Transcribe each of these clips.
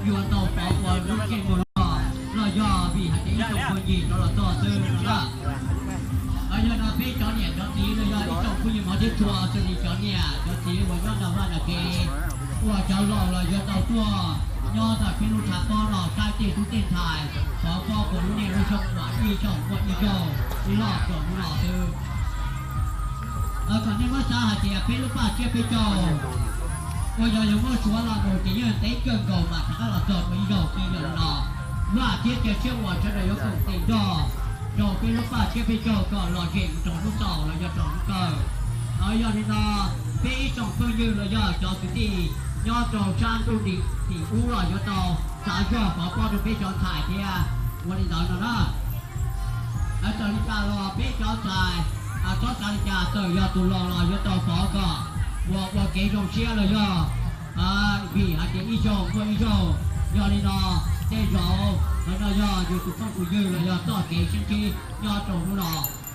yuav tau pov ua lub ntsej muag loj los yog vim hais tias ib tsoom phooj ywg rov los txog xwb no na. Yog no peb cov niam cov txiv los yog ib tsoom phooj ywg hmov thiab tshua, xws li cov niam cov txiv uas nyob nram vaj nram tsev, uas cov laus los yuav tau tuaj nyob ntawm peb lub tshav pob no saib tej tub tej ntxhais pov pob kuas lub niaj lub xyoo uas ib zaug muaj ib zaug loj txog hnub no xwb. Kom nej muab xav hais tias peb lub paj tsiab peb caug uas yog yus muab suav los mus ces yeej ntev kawg nkaus mas rov qab los txog tau ib zaug kiag yog li no. Vam thiab cia siab uas sawv daws yuav koom tes nrog rau peb lub paj tsiab peb caug kom lom zem rau hnub xaus los yog rau hnub kawg. Yog li no peb ib tsoom phooj ywg los yog cov kwv tij nyob rau sab ntuj tim ub los yuav tau xav zog pov pob rau peb cov ntxhais thiab ua li ntawd no na. Txawm li cas los peb cov ntxhais txhob xav li cas, txawm yog tus laus los yuav tau pov kom ua ua kev zoo siab los yog vim hais tias ib zaug muaj ib zaug. Yog li no tej zaum no yog yus tus phooj tus ywg los yog txoj kev sib ntsib nyob rau hnub no.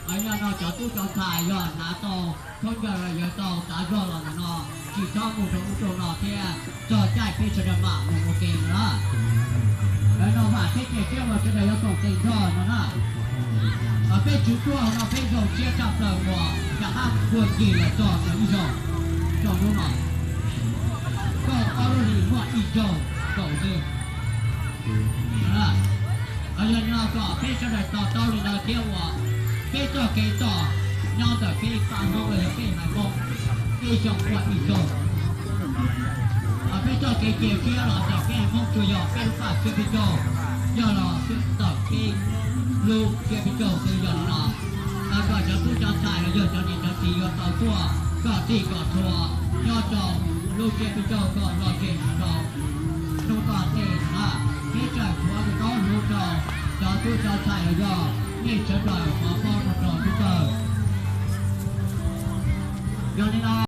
Yog no cov tub cov ntxhais yog hnav tau khaub ncaws los yuav tau xav zog los ntawm no, tsis txhob mus rau ub rau no thiab txog caij peb sawv daws mam mus ua ke no na. Yog no vam thiab cia siab uas sawv daws yuav koom tes nrog no na. Peb tswv tuaj no peb zoo siab tshaj plaws uas rov qab tuaj ncig los txog tau ib zaug rau hnub no. Kaum ob lub hlis muaj ib zaug kaum xwb. Yog li no kom peb sawv daws to taub li no thiab uas peb txoj kev txom nyem ntawm peb pab Hmoob los yog peb haiv Hmoob, peb xyoo muaj ib zaug. Peb txoj kev cia siab los ntawm peb haiv Hmoob tsuas yog peb lub paj tsiab peb caug, yog los ntawm peb lub tsiab peb caug xwb. Yog li no kom cov tub cov ntxhais los yog cov niam cov txiv yuav tau tuaj kom txhij kom txhua nyob rau lub tsiab peb caug kom lom zem rau hnub tom ntej na. Peb tseem tshuav tus koob hmoov rau cov tub cov ntxhais los yog nej sawv daws pov pob rau rau hnub kawg. Yog li no